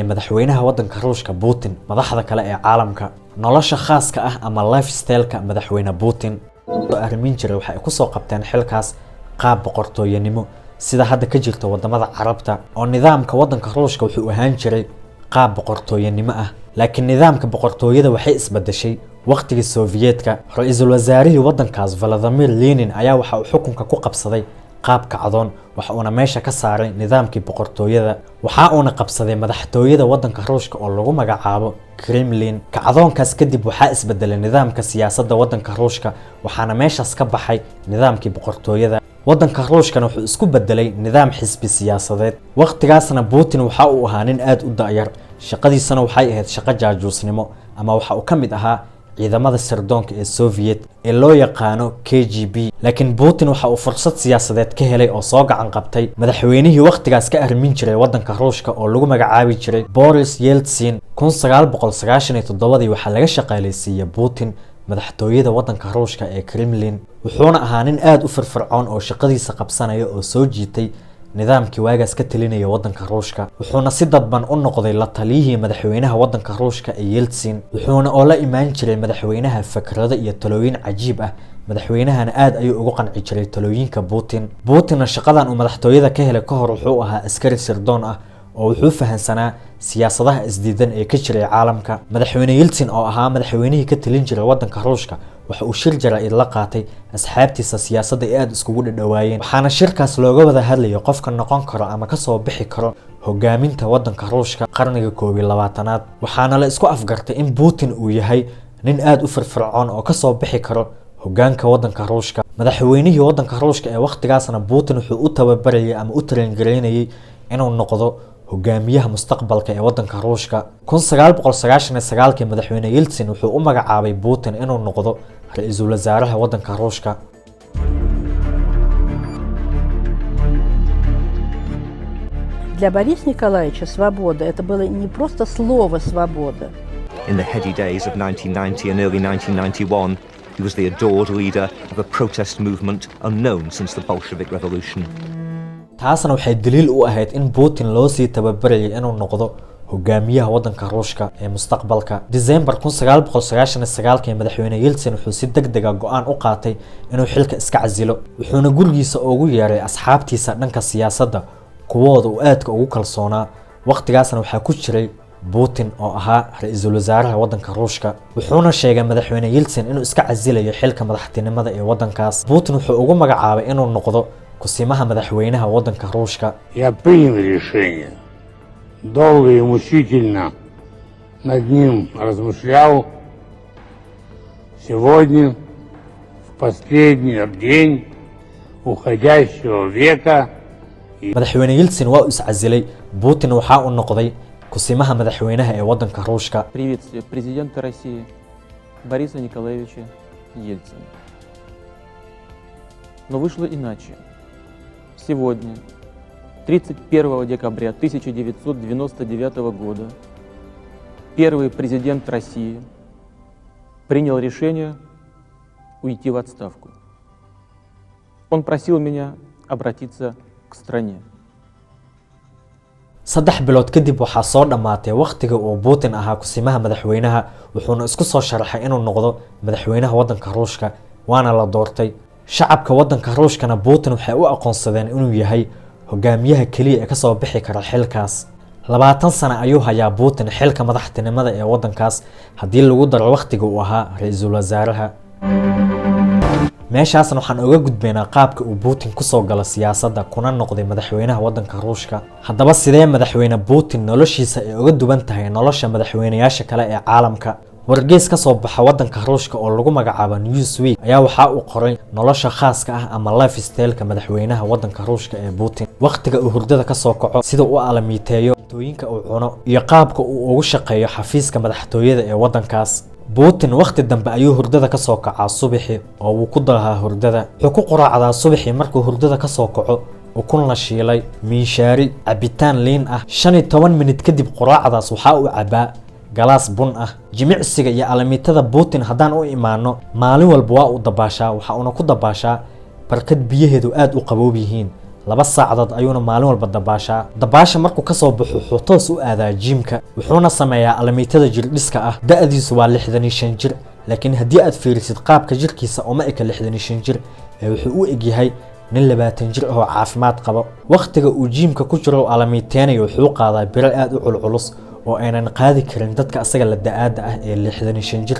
Madaxweynaha waddanka Ruushka Putin, madaxda kale ee caalamka, nolosha khaaska ah ama lifestyle-ka madaxweyne Putin arrimin jiray, waxay kusoo qabteen xilkaas qaab boqortooyanimo, sida hadda ka jirta wadamada Carabta, oo nidaamka waddanka Ruushka wuxuu ahaan jiray qaab boqortooyanimo ah. Laakiin nidaamka boqortooyada waxay isbedeshay waqtigii Soviyetka. Ra-iisul wasaarihii waddankaas Vladimir Lenin ayaa waxa uu xukunka ku qabsaday qaab kacdoon, waxa uuna meesha ka saaray nidaamkii boqortooyada, waxa uuna qabsaday madaxtooyada waddanka Ruushka oo lagu magacaabo Kremlin. Kacdoonkaas kadib waxaa isbedelay nidaamka siyaasadda waddanka Ruushka, waxaana meeshaas ka baxay nidaamkii boqortooyada. Waddanka Ruushkana wuxuu isku bedelay nidaam xisbi siyaasadeed. Waqtigaasna Putin waxa uu ahaa nin aada u da'yar, shaqadiisana waxay ahayd shaqo jaajuusnimo, ama waxa uu ka mid ahaa ciidamada sirdoonka ee Soviet ee loo yaqaano KGB. Laakiin Putin waxa uu fursad siyaasadeed ka helay oo soo gacan qabtay madaxweynihii waqtigaas ka arrimin jiray waddanka Ruushka oo lagu magacaabi jiray Boris Yeltsin. 1997-dii waxaa laga shaqaaleysiiyey Putin madaxtooyada waddanka Ruushka ee Kremlin, wuxuuna ahaa nin aada u firfircoon oo shaqadiisa qabsanaya oo soo jiitay nidaamkii waagaas ka talinaya waddanka Ruushka, wuxuuna si dadban u noqday la taliyihii madaxweynaha waddanka Ruushka ee Yeltsin, wuxuuna oo la imaan jiray madaxweynaha fikrado iyo talooyin cajiib ah. Madaxweynahana aad ayuu ugu qanci jiray talooyinka Putin. Putinna shaqadan uu madaxtooyada ka helay ka hor wuxuu ahaa askari sirdoon ah oo wuxuu fahansanaa siyaasadaha isdiidan ee ka jiray caalamka. Madaxweyne Yeltsin oo ahaa madaxweynihii ka talin jiray waddanka Ruushka waxa uu shir jaraa'id la qaatay asxaabtiisa siyaasadda ee aada iskugu dhadhawaayeen, waxaana shirkaas looga wada hadlayay qofka noqon karo ama kasoo bixi karo hogaaminta waddanka Ruushka qarniga 21-aad. Waxaana la isku afgartay in Putin uu yahay nin aada u firfircoon oo kasoo bixi karo hogaanka waddanka Ruushka. Madaxweynihii waddanka Ruushka ee waqtigaasna Putin wuxuu u tababarayay ama u train-gareynayay inuu noqdo hogaamiyaha mustaqbalka ee waddanka Ruushka. 1999-kii madaxweyne Yeltsin wuxuu u magacaabay Putin inuu noqdo ra-iisul wasaaraha waddanka Ruushka. Для Бориса Николаевича свобода – это было не просто слово «свобода». In the heady days of 1990 and early 1991, he was the adored leader of a protest movement unknown since the Bolshevik Revolution. Taasna waxay daliil u ahayd in Putin loo sii tababarayay inuu noqdo hogaamiyaha waddanka Ruushka ee mustaqbalka. December 1999-kii madaxweyne Yeltsin wuxuu si deg deg ah go'aan u qaatay inuu xilka iska casilo, wuxuuna gurigiisa ugu yeeray asxaabtiisa dhanka siyaasadda kuwooda uu aadka ugu kalsoonaa. Waqtigaasna waxaa ku jiray Putin oo ahaa ra-iisul wasaaraha waddanka Ruushka, wuxuuna sheegay madaxweyne Yeltsin inuu iska casilayo xilka madaxtinimada ee waddankaas. Putin wuxuu ugu magacaabay inuu noqdo kusimaha madaxweynaha waddanka Ruushka. Я принял решение. Долго и мучительно над ним размышлял. Сегодня, в последний день уходящего века, Madaxweyne Yeltsin waa uu iscasilay, Putin waxaa uu noqday kusimaha madaxweynaha ee waddanka Ruushka. Приветствие президента России Бориса Николаевича Ельцина. Но вышло иначе. Сегодня, 31 декабря 1999 года, первый президент России принял решение уйти в отставку. Он просил меня обратиться к стране. 3 bilood kadib waxaa soo dhammaatay wakhtiga uu Putin ahaa kusimaha madaxweynaha, wuxuuna isku soo sharaxay inuu noqdo madaxweynaha waddanka Ruushka, waana la doortay. Shacabka waddanka Ruushkana Putin waxay u aqoonsadeen inuu yahay hogaamiyaha keliya ee kasoo bixi kara xilkaas. 20 sano ayuu hayaa Putin xilka madaxtinimada ee waddankaas, haddii lagu daro wakhtiga uu ahaa ra-iisul wasaaraha. Meeshaasna waxaan oga gudbaynaa qaabka uu Putin kusoo galo siyaasadda kuna noqday madaxweynaha waddanka Ruushka. Haddaba, sidee madaxweyne Putin noloshiisa ay uga duwan tahay nolosha madaxweynayaasha kale ee caalamka? Wargeys ka soo baxa waddanka Ruushka oo lagu magacaabo Newsweek ayaa waxaa uu qoray nolosha khaaska ah ama lifestyle-ka madaxweynaha waddanka Ruushka ee Putin, wakhtiga uu hurdada kasoo kaco, sida uu alamiiteeyo, cuntooyinka uu cuno iyo qaabka uu ugu shaqeeyo xafiiska madaxtooyada ee waddankaas. Putin wakhti dambe ayuu hurdada kasoo kacaa subaxii oo wuu ku daahaa hurdada. Wuxuu ku quraacdaa subaxii markuu hurdada kasoo kaco ukun la shiilay, miinshaari, cabitaan liin ah. 15 minid kadib quraacdaas waxaa uu cabaa galaas bun ah. Jimicsiga iyo alamiitada Putin haddaan u imaano, maalin walba waa uu dabaashaa, waxa uuna ku dabaashaa barkad biyaheedu aada u qaboob yihiin. 2 saacadood ayuuna maalin walba dabaashaa. Dabaasha markuu kasoo baxo, wuxuu toos u aadaa gym-ka, wuxuuna sameeyaa alamiitada jirdhiska ah. Da'diisu waa 65 jir, laakiin haddii aad fiirisid qaabka jirkiisa, uma eka 65 jir ee wuxuu u egyahay nin 20 jir ah oo caafimaad qabo. Wakhtiga uu gym-ka ku jiro oo alamiiteynayo, wuxuu qaadaa biro aad u culculus oo aynan qaadi karin dadka asaga la da'aada ah ee 65 jir.